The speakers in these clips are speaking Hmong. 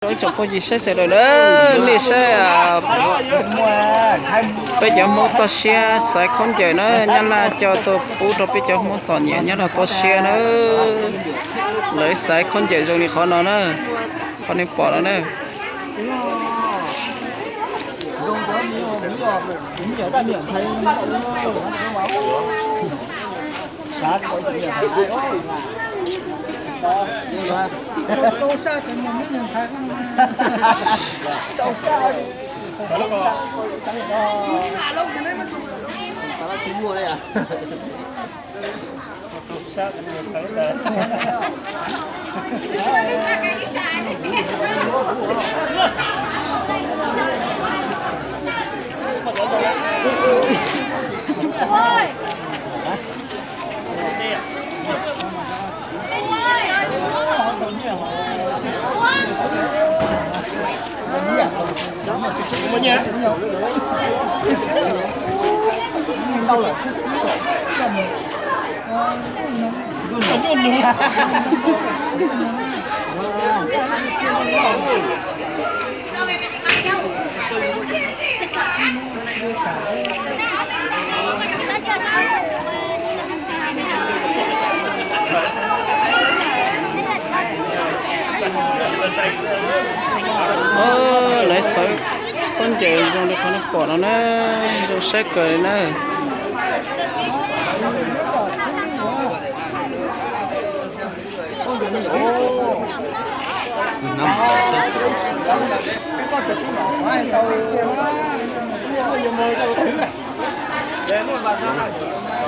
Ib tsoom phooj ywg saib sawv daws na, nej saib, peb cov Hmoob toj siab xaiv khaub ncaws na, Nyab Laj coj tuaj pub rau peb cov Hmoob txom nyem nyob rau toj siab na. Lawv xaiv khaub ncaws zoo li qhov no na, qhov nej pom no na. Lawv xaiv khaub ncaws zoo li qhov nej pom no na, zoo saib kawg li na.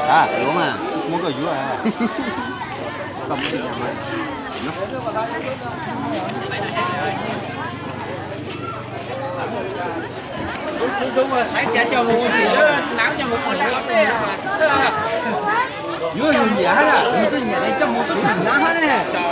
Xav yuav mas muab koj yuav. Yuav yus nyiam hab na, yus tsis nyiam es coj mus tub nab hab ne.